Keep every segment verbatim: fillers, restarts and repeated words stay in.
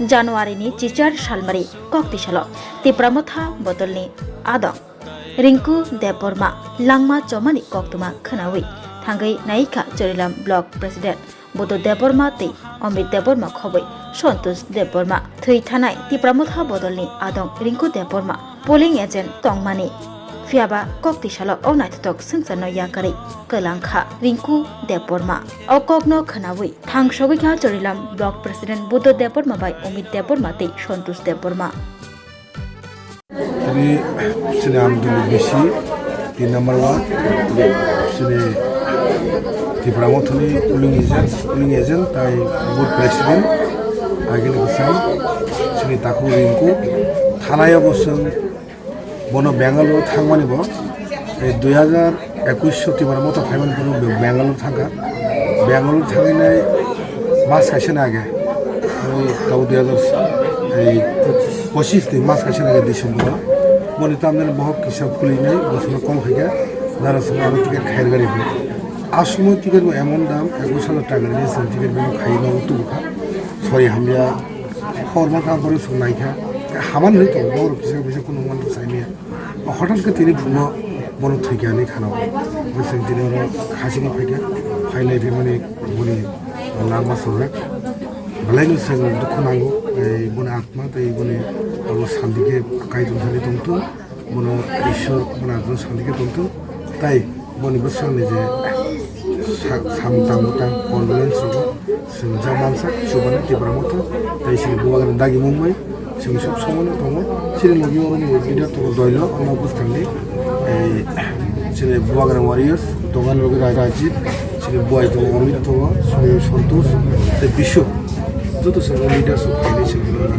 January ni chichar salmari kok tisalo Tipra Motha bodolni adong Rinku Debbarma langma chomani koktwma khwnawi thangwi naikha Chorilam Block President Buddho Debbarma tei Amit Debbarma khobwi Santosh Debbarma. Thwi thanai Tipra Motha bodolni adong Rinku Debbarma polling agent tongmani. Phiyaba kok tisalo o naithothok swngcharno yakarwi kwlangkha Rinku Debbarma. O kokno khwnawi thangsogwi kha Chorilam Block President Buddho Debbarma bai Amit Debbarma tei Santosh Debbarma. Tini sini Amduli B C, tin number ward, sini Tipra Mothani polling agent, polling agent tai booth president, agini bwsang sini takhuk Rinku, thanai o bwswng bono Bangalore thangmani bo, eh, dui hajar ekush o Tipra Motha phaimani phuru Bangalore thangkha. Bangalore thangwi nai mas kaisa ni age, oi tabo dui hajar pochis ni mas kaisa ni age December o. Boni tamni bohok kisa phulwi nai bosongno call khaikha, dara songno aro ticket khairgani hwnwi. A somoy ticket bo emon dam, ekush hajar taka ni chwng ticket bono khaiwi nogo tubukha. Sorry, hamya. Hor ma kha borok song naikha. Haman hwnwi tongo, borok kisa kisa kunu manwi saimanya. Hothat khe tini phungo bono thwikha hinwi khana o. Bwswng tini oro hasingwi phaikha. Phailai phaimani boni langma sorjak. Belai no chwng dukhu nango. Tei boni atma tei boni abo santi khe Kaitor thani tongthung. Bono Ishwar bono atma santi khe tongthung. Tai boni bwswkni je sa-, samung tang bwtang condolence rogo chwng ja mansak chubani Tipra Motha tei chini bubagrani dagi mung bai chwng sob somono tongo. Chini logi oro ni leader tongo Doilo, ono bwskangni, ei, chini bubagra warriors, dogan logi Ra-, Rajit, chini buai tongo Amit tongo, chini Santosh tei Bishu. Joto chwng leaders rok phainai chwng tini oro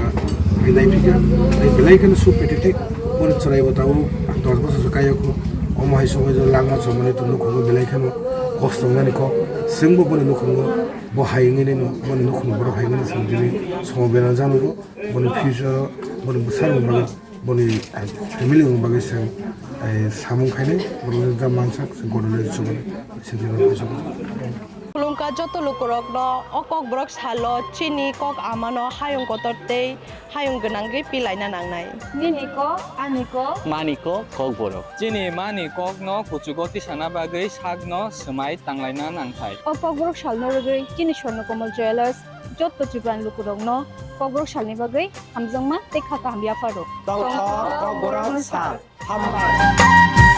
phai nai phikha. Tei belai kheno sub pathetic. Boni chwrai bo tabuk dos bosor se kaiyo kho. Omo hai somoi je langma chomani to nukhungo belai kheno kosto wngnani kok. Chwngbo boni nukhungo bo hai wngwi nino, boni nukhungo borok hai wngwi chwng tini somo bera janogo. Boni future o, boni bwsarokni bagwi, boni family rokni bagwi chwng, eh, samung khainai, borok jang mansak chwng godolai chubani. Sidi rok. Khulumkha joto lukurokno, o Kokborok salo chini kok amano hayung kotor tei hayung gwnangwi pilaina nangnai. Nini kok, ani kok. Mani kok, Kokborok. Chini mani kokno kuchugo tisana bagwi sakno swmai tanglaina nangthai. O Kokborok salno rwgwi chini Swarnakomal Jewellers joto Tripurani lukurokno Kokborok salni bagwi hamjakma tei kha kaham yapharo. Tongkha Kokborok sal. Hambai.